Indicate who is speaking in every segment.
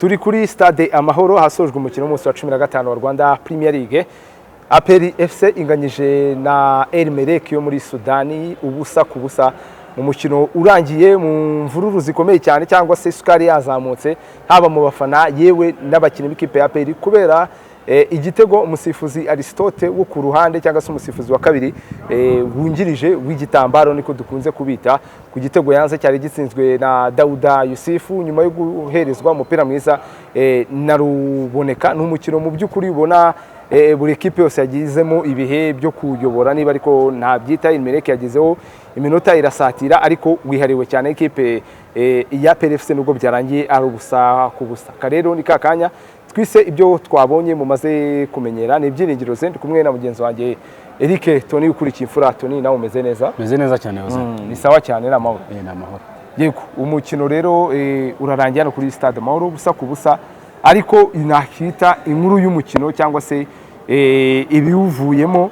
Speaker 1: Turi kuri Stade Amahoro hasojwe umukino w'umunsi wa 15 wa Rwanda Premier League. APR FC inganyije na El Merreikh yo muri Sudani 0-0, mu mukino urangiye mu mvururu zikomeye cyane, cyangwa se isukari yazamutse, haba mu bafana yewe n'abakinnyi b'ikipe ya APR, kubera igitego umusifuzi Aristote wo ku ruhande, cyangwa se umusifuzi wa kabiri wungirije w'igitambaro niko dukunze kubita, ku gitego yanze cyari gitsinzwe na Dauda Yusufu nyuma yo guherezwa umupira mwiza na Ruboneka. Ni umukino mu by'ukuri ubona buri ekipe yose yagizemo ibihe byo kuyobora, niba ariko ntabyita. El Merreikh yagezeho iminota irasatira, ariko wihariwe cyane ekipe ya APR FC, nubwo byarangiye ari 0-0. Rero ni ka kanya twise ibyo twabonye mumaze kumenyera, ni ibyiringiro ze. Ndi kumwe na mugenzi wanjye Eric Tony ukurikiye imfura. Tony, nawe umeze neza?
Speaker 2: Meze neza cyane, Jose.
Speaker 1: Ni sawa cyane, ni amahoro.
Speaker 2: Ni amahoro.
Speaker 1: Yego, umukino rero urarangiye hano kuri Stade Amahoro 0-0, ariko nakita inkuru y'umukino cyangwa se ibiwuvuyemo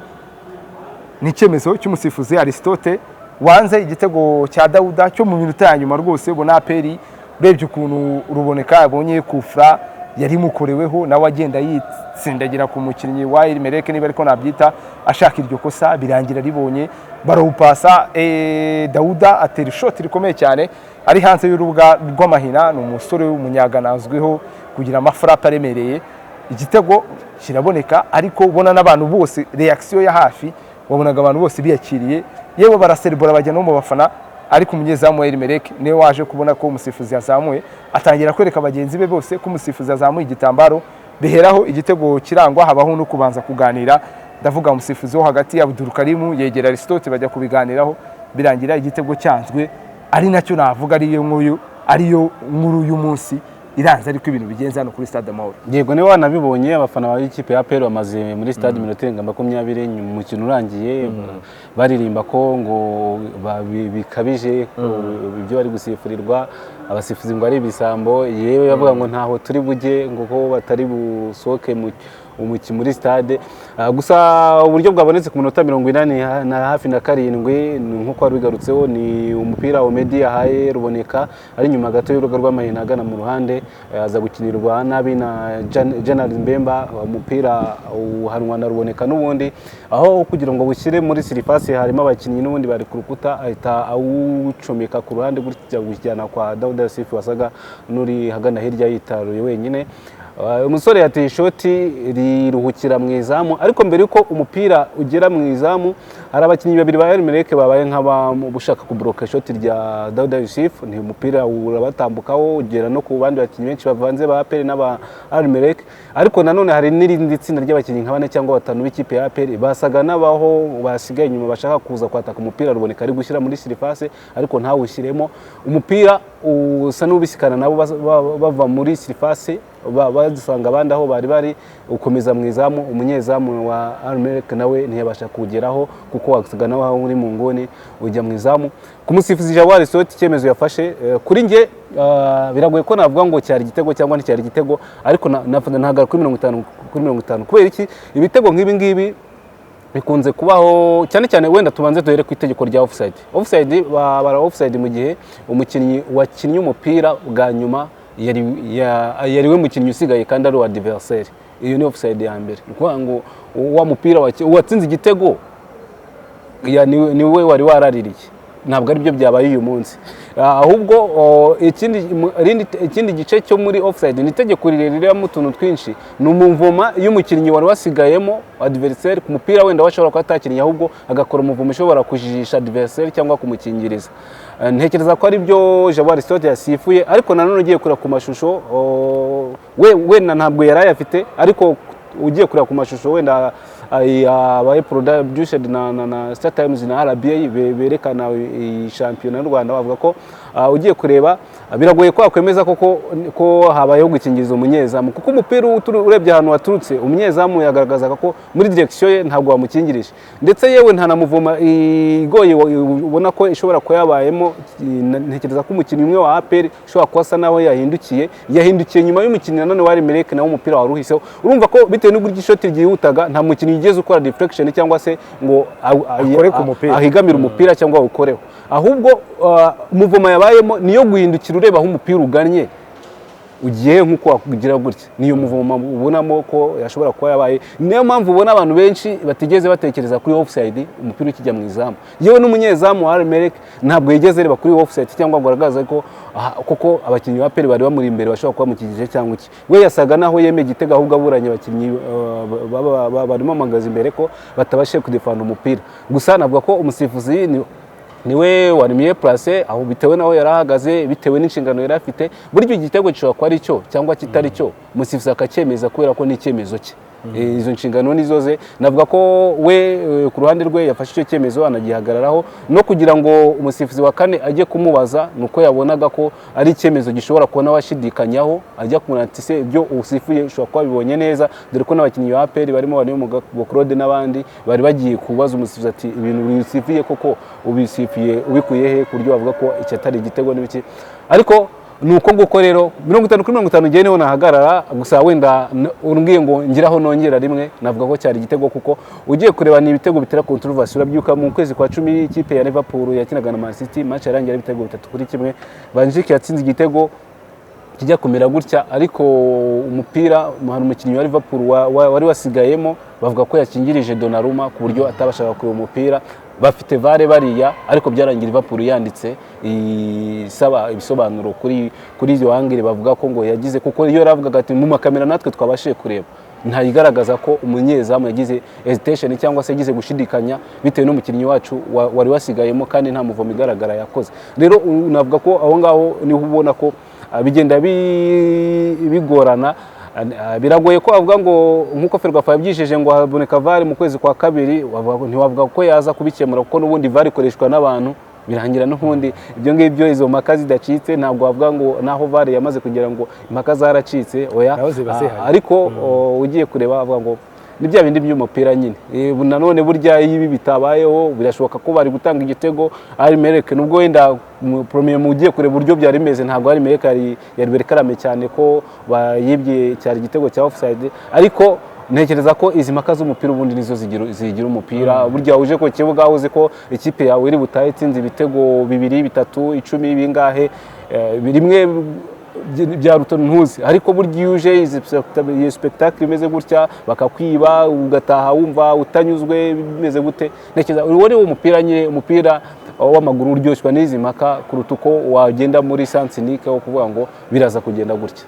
Speaker 1: ni icyemezo cy'umusifuzi Aristote wanze igitego cya Dauda cyo mu minota ya nyuma. Rwose ubona APR, urebye ukuntu Ruboneka yabonye kufra yari imukoreweho, nawe agenda yitsindagira ku mukinnyi wa El Merreikh, niba ariko nabyita, ashaka iryo kosa, birangira ribonye, barawupasa, Dauda atera ishoti rikomeye cyane ari hanze y'urubuga rw'amahina. Ni umusore w'umunyagana azwiho kugira amafrappe aremereye. Igitego kiraboneka, ariko ubona n'abantu bose reaction ya hafi, wabonaga abantu bose biyakiriye, yewe baraserebura bajya no mu bafana. Ariko umunyezamu wa El Merreikh niwe waje kubona ko umusifuzi yazamuye, atangira kwereka bagenzi be bose ko umusifuzi yazamuye igitambaro, biheraho igitego kirangwa. Habaho no kubanza kuganira, ndavuga umusifuzi wo hagati Abdul Karimu yegera Aristote bajya kubiganiraho, birangira igitego cyanzwe, ari nacyo navuga ariyo nkuru y'umunsi iranze, ariko ibintu bigenze hano kuri Stade Amahoro.
Speaker 2: Yego, niba wanabibonye, abafana b'ikipe ya APR bamaze muri stade iminota irenga 20 nyuma umukino urangiye, baririmba ko ngo bikabije ko ibyo bari gusifurirwa, abasifuzi ngo ari ibisambo, yewe bavuga ngo ntaho turi bujye, ngo ko batari busohoke mu umukino muri stade. Gusa uburyo bwabonetse ku minota 87 ni nk'uko wari bigarutseho, ni umupira Omedi yahaye Ruboneka ari inyuma gato y'urubuga rw'amahina agana mu ruhande, aza gukinirwa nabi na General Mbemba, umupira uhanwa na Ruboneka n'ubundi, aho kugira ngo bushyire muri surface harimo abakinnyi n'ubundi bari ku rukuta, ahita awucomeka ku ruhande gutya gujyana kwa Dauda Yussif wasaga n'uri hagana hirya yitaruye wenyine. Umusore yateye ishoti riruhukira mu izamu, ariko mbere yuko umupira ugera mu izamu hari abakinnyi babiri ba El Merreikh babaye nk'ababushaka kubloka ishoti rya Dauda Yussif, ni umupira urabatambukaho ugera no ku bandi bakinnyi benshi bavanze ba APR n'aba El Merreikh. Ariko nanone hari n'irindi tsinda ry'abakinnyi nka bane cyangwa batanu b'ikipe ya APR basaga n'abaho basigaye inyuma, bashaka kuza kwataka umupira Ruboneka ari gushyira muri surface, ariko ntawushyiremo. Umupira usa n'ubisikana nabo bava muri surface, basanga abandi aho bari bari, ukomeza mu izamu. Umunyezamu wa Al Merreikh nawe ntiyabasha kuwugeraho kuko wasaga nawe aho uri mu nguni, ujya mu izamu. Ku musifuzi Jawari Soti, icyemezo yafashe, kuri njye biragoye ko navuga ngo cyari igitego cyangwa nticyari igitego, ariko ntahagarara kuri 50/50. Kubera iki? Ibitego nk'ibi ngibi bikunze kubaho cyane cyane. Wenda tubanze duhere ku itegeko rya offside. Offside babara offside mu gihe umukinnyi wakinnye umupira bwa nyuma yari we mukinnyi usigaye kandi ari uwa adversaire. Iyo ni offside ya mbere. Ni ukuvuga ngo wa mupira uwatsinze igitego ni we wari waraririye. Ntabwo ari byo byabaye uyu munsi. Ahubwo ikindi gice cyo muri offside ni itegeko rirerire ririmo utuntu twinshi. Ni umuvoma iyo umukinnyi wari wasigayemo adversaire ku mupira wenda washobora kuba atakinnye, ahubwo agakora umuvumo ushobora kujijisha adversaire cyangwa kumukingiriza. Ntekereza ko ari byo Jabo Aristote yasifuye, ariko nanone ugiye kureba ku mashusho, we wenda ntabwo yari ayafite, ariko ugiye kureba ku mashusho wenda abaye produced na Star Times na RBA berekana iyi shampiyona y'u Rwanda, bavuga ko ugiye kureba biragoye ko wakwemeza koko ko habayeho gukingiriza umunyezamu, kuko umupira urebye ahantu waturutse, umunyezamu yagaragazaga ko muri direction ye ntabwo wamukingirije, ndetse yewe nta na muvoma igoye ubona ko ishobora kuba yabayemo. Ntekereza ko umukinnyi umwe wa APR ushobora kuba asa naho yahindukiye nyuma y'umukinnyi nanone wa Merreikh, nawe umupira wari uhiseho. Urumva ko bitewe n'uburyo ishoti ryihutaga, nta mukinnyi wigeze ukora deflection cyangwa se ngo
Speaker 1: Akore ku mupira.
Speaker 2: ahigamire umupira cyangwa awukoreho, ahubwo muvoma yabayemo niyo guhindukira ureba aho umupira ugannye. Ugiye nk'uko wakugira gutya, niyo mouvement ubonamo ko yashobora kuba yabaye. Niyo mpamvu ubona abantu benshi batigeze batekereza kuri offside umupira ukijya mu izamu. Yewe n'umunyezamu wa Al Merrikh ntabwo yigeze areba kuri offside cyangwa ngo agaragaze ko koko abakinnyi ba APR bari bamuri imbere bashobora kuba bamukikije cyangwa iki. We yasaga naho yemeye igitego, ahubwo aburanye abakinnyi barimo amagaza imbere ko batabashije kudefanda umupira. Gusa navuga ko umusifuzi niwe wari mieux placé aho, bitewe n'aho yari ahagaze, bitewe n'inshingano yari afite. Burya igitego gishobora kuba ari cyo cyangwa kitari cyo, umusifuzi akacyemeza kubera ko ni icyemezo cye. Izo nshingano nizo ze. Navuga ko we ku ruhande rwe yafashe icyo cyemezo anagihagararaho, no kugira ngo umusifuzi wa kane ajye kumubaza ni uko yabonaga ko ari icyemezo gishobora kubona washidikanyaho, ajya kumubona ati: "Se ibyo usifuye ushobora kuba wabibonye neza?" Dore ko n'abakinnyi ba APR barimo Baniyomugabo Claude n'abandi bari bagiye kubaza umusifuzi ati: "Ibintu bisifuye koko ubisifuye ubikuye he, ku buryo bavuga ko iki atari igitego n'ibiki?" Ariko ni uko nguko rero, 50 kuri 50 ngewe niho nahagarara. Gusa wenda umbwiye ngo ngiraho nongera rimwe, navuga ko cyari igitego, kuko ugiye kureba ni ibitego bitera controversy. Urabyuka mu kwezi kwa 10 ikipe ya Liverpool yakinaga na Man City, match yarangiye ari ibitego 3-1. Van Dijk yatsinze igitego kijya kumera gutya, ariko umupira hari umukinnyi wa Liverpool wari wasigayemo, bavuga ko yakingirije Donnarumma ku buryo atabashaga kureba umupira. Bafite VAR bariya, ariko byarangiye Liverpool yanditse isaba ibisobanuro kuri iyo angle bavuga ko ngo yagize, kuko iyo yaravugaga ati mu makamera natwe twabashije kureba ntayigaragaza ko umunyezamu yagize hesitation cyangwa se yagize gushidikanya bitewe n'umukinnyi wacu wari wasigayemo, kandi nta mouvement igaragara yakoze. Rero navuga ko aho ngaho niho ubona ko bigenda bigorana. Biragoye ko avuga ngo nk'uko Ferwafa yabyijeje ngo haboneka VAR mu kwezi kwa kabiri, ntiwavuga ko yaza kubikemura, kuko n'ubundi VAR ikoreshwa n'abantu, birangira n'ubundi ibyo ngibyo izo mpaka zidacitse. Ntabwo wavuga ngo naho VAR yamaze kugira ngo impaka zaracitse, oya.
Speaker 1: Naho ziba zihari.
Speaker 2: Ariko ugiye kureba avuga ngo ni bya bindi by'umupira nyine. Nanone burya iyo ibi bitabayeho birashoboka ko bari gutanga igitego Al Merrikh, nubwo wenda premier mu ugiye kureba uburyo byari bimeze ntabwo Al Merrikh yari berekarame cyane ko bayibye, cyari igitego cya offside. Ariko ntekereza ko izi mpaka z'umupira ubundi nizo zigira umupira. Burya uje ku kibuga uzi ko ikipe yawe iri butahe itsinze ibitego bibiri, bitatu, 10, bingahe, rimwe bya ruto ntuzi. Ariko burya iyo uje iyi spectacle imeze gutya bakakwiba, ugataha wumva utanyuzwe, bimeze gute? Ntekereza uwo ni wo mupira nyine. Umupira w'amaguru uryoshwa n'izi mpaka kuruta uko wagenda muri sens unique wo kuvuga ngo biraza kugenda gutya.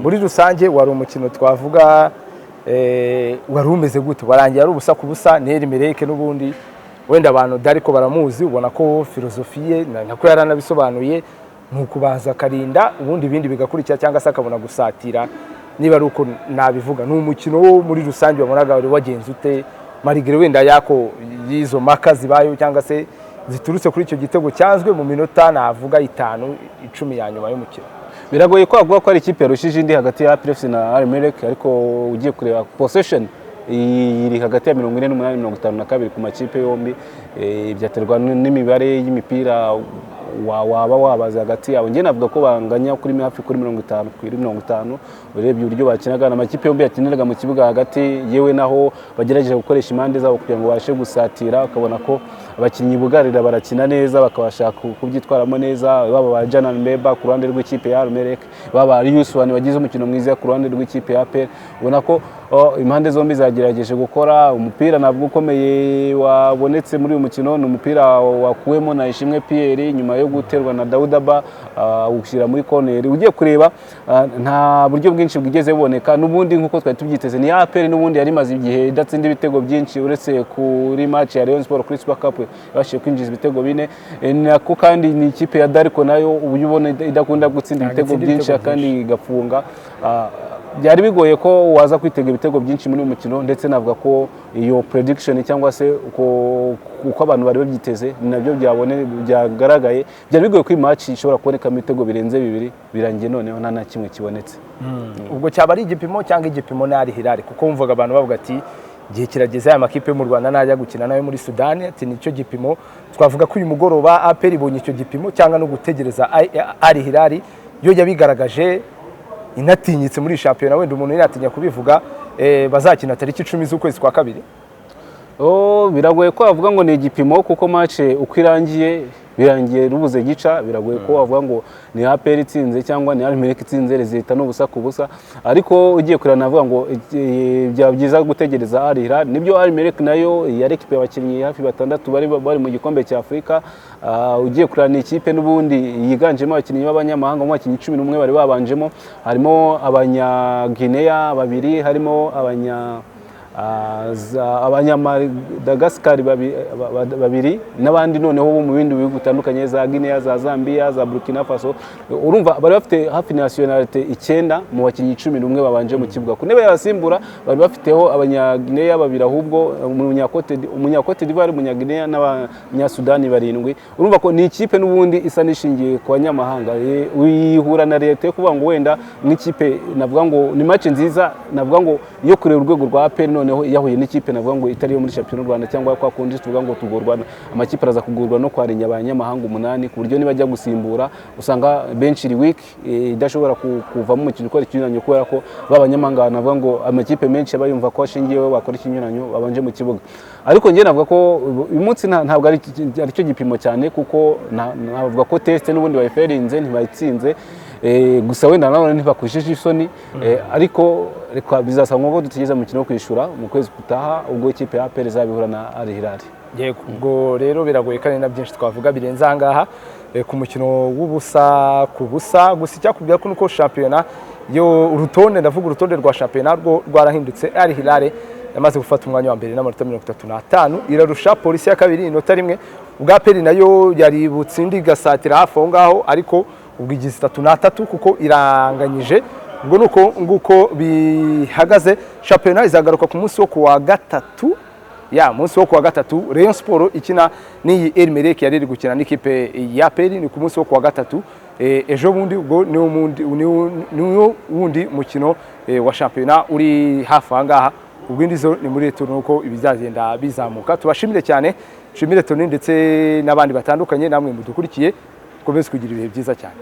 Speaker 1: Muri rusange wari umukino twavuga wari umeze gute? Warangiye ari 0-0. Ni Al Merrikh n'ubundi wenda abantu Darko baramuzi, ubona ko philosophie ye nako yaranabisobanuye, ni ukubanza akarinda ubundi ibindi bigakurikira, cyangwa se akabona gusatira, niba ari uko nabivuga. Ni umukino wo muri rusange wabonaga wari wagenze ute, malgré wenda yako y'izo mpaka zibayeho cyangwa se ziturutse kuri icyo gitego cyanzwe mu minota navuga 5, 10 ya nyuma y'umukino?
Speaker 2: Biragoye ko wavuga ko ari ikipe yarushije indi hagati ya APR FC na Al Merrikh, ariko ugiye kureba possession iri hagati ya 48, 52 ku makipe yombi. Byaterwa n'imibare y'imipira waba wabaze hagati yabo. Njye navuga ko banganya kuri hafi kuri 50 kuri 50. Urebye uburyo bakinaga, amakipe yombi yakiniraga mu kibuga hagati, yewe naho bagerageje gukoresha impande zabo kugira ngo babashe gusatira, ukabona ko abakinnyi bugarira barakina neza, bakabasha kubyitwaramo neza, baba ba Janan Mbeba ku ruhande rw'ikipe ya Al Merrikh, baba ari Yusuf wagize umukino mwiza ku ruhande rw'ikipe ya APR. Ubona ko impande zombi zagerageje gukora umupira. Ntabwo ukomeye wabonetse muri uyu mukino, ni umupira wakuwemo na Ishimwe Pierre nyuma yo guterwa na Dauda Ba, awushyira muri corner. Ugiye kureba nta buryo bwinshi bwigeze buboneka n'ubundi nk'uko twari tubyiteze. Ni APR n'ubundi yari imaze igihe idatsinda ibitego byinshi, uretse kuri match ya Rayon Sport kuri Super Cup yabashije kwinjiza ibitego 4. Nako kandi ni ikipe ya Darko nayo uburyo ubona idakunda gutsinda
Speaker 1: Ntabwo
Speaker 2: ibitego
Speaker 1: itsinda
Speaker 2: byinshi
Speaker 1: ibitego
Speaker 2: kandi igafunga. Byari bigoye ko waza kwitega ibitego byinshi muri uyu mukino, ndetse navuga ko iyo prediction cyangwa se uko abantu bari babyiteze ni nabyo byagaragaye. Byari bigoye ko iyi match ishobora kubonekamo ibitego birenze bibiri, birangiye noneho nta na kimwe kibonetse.
Speaker 1: Ubwo cyaba ari igipimo cyangwa igipimo ni Al Hilal, kuko wumvaga abantu bavuga ati igihe kirageze aya makipe yo mu Rwanda najya gukina nayo muri Sudani, ati nicyo gipimo. Twavuga ko uyu mugoroba APR ibonye icyo gipimo cyangwa no gutegereza Al Hilal yo yabigaragaje inatinyitse muri iyi shampiyona, wenda umuntu yatinya kubivuga, bazakina tariki 10 z'ukwezi kwa kabiri?
Speaker 2: Oh, biragoye ko wavuga ngo ni igipimo, kuko match uko irangiye Birangiye rubuze gica, biragoye ko wavuga ngo ni APR itsinze cyangwa ni Al Merrikh itsinze, résultat n'ubusa ku busa. Ariko ugiye kureba navuga ngo byaba byiza gutegereza Al Hilal. Nibyo, Al Merrikh nayo yarekipe abakinnyi hafi batandatu bari mu gikombe cya Afurika. Ugiye kureba ni ikipe n'ubundi yiganjemo abakinnyi b'abanyamahanga. Mu bakinnyi 11 bari babanjemo harimo Abanyagineya babiri, harimo Abanyamadagascar babiri n'abandi noneho bo mu bindi bihugu bitandukanye, za Guinea, za Zambia, za Burkina Faso. Urumva bari bafite hafi nationalité icyenda mu bakinnyi 11 babanje mu kibuga. Ku ntebe y'abasimbura bari bafiteho Abanyagineya babiri, ahubwo Umunyakote d'Ivoire, Umunyagineya n'Abanyasudani barindwi. Urumva ko ni ikipe n'ubundi isa n'ishingiye ku banyamahanga. Uyihura na leta yo kuvuga ngo wenda nk'ikipe, navuga ngo ni match nziza, navuga ngo iyo kureba urwego rwa APR noneho yahuye n'ikipe navuga ngo itari iyo muri shampiyona y'u Rwanda, cyangwa kwa kundi tuvuga ngo tugorwa, amakipe araza kugurwa no kwarinya abanyamahanga umunani, ku buryo nibajya gusimbura usanga benshi iri weak, idashobora kuvamo umukino ukora ikinyuranyo, kubera ko ba banyamahanga navuga ngo amakipe menshi aba yumva ko ashingiyeho bakora ikinyuranyo babanje mu kibuga. Ariko njye navuga ko uyu munsi ntabwo ari cyo gipimo cyane, kuko navuga ko test n'ubundi bayiferinze ntibayitsinze. Gusa wenda nanone ntibakujije isoni, ariko reka bizasaba ngo dutegereze umukino wo kwishyura mu kwezi gutaha, ubwo ikipe ya APR izabihura na Al Hilal.
Speaker 1: Yego, ubwo rero biragoye kandi na byinshi twavuga birenze aha ngaha ku mukino w'ubusa ku busa. Gusa icyakubwira ko nuko shampiyona yo urutonde, ndavuga urutonde rwa shampiyona rwo rwarahindutse. Al Hilal yamaze gufata umwanya wa mbere n'amanota 35, irarusha Polisi ya kabiri inota rimwe. Ubwa APR nayo yari butsinde igasatira hafi aho ngaho, ariko ubwo igize 33 kuko iranganyije. Ubwo nuko nguko bihagaze. Shampiyona izagaruka ku munsi wo kuwa gatatu, ya munsi wo kuwa gatatu Rayon Sport ikina n'iyi El Merreikh yari iri gukina n'ikipe ya APR. Ni ku munsi wo kuwa gatatu, ejo bundi. Ubwo niwo wundi mukino wa shampiyona uri hafi aha ngaha. Ubwo indi zo ni muri retour, nuko ibizagenda bizamuka. Tubashimire cyane, nshimire Tony ndetse n'abandi batandukanye namwe mudukurikiye. Mukomeze kugira ibihe byiza cyane.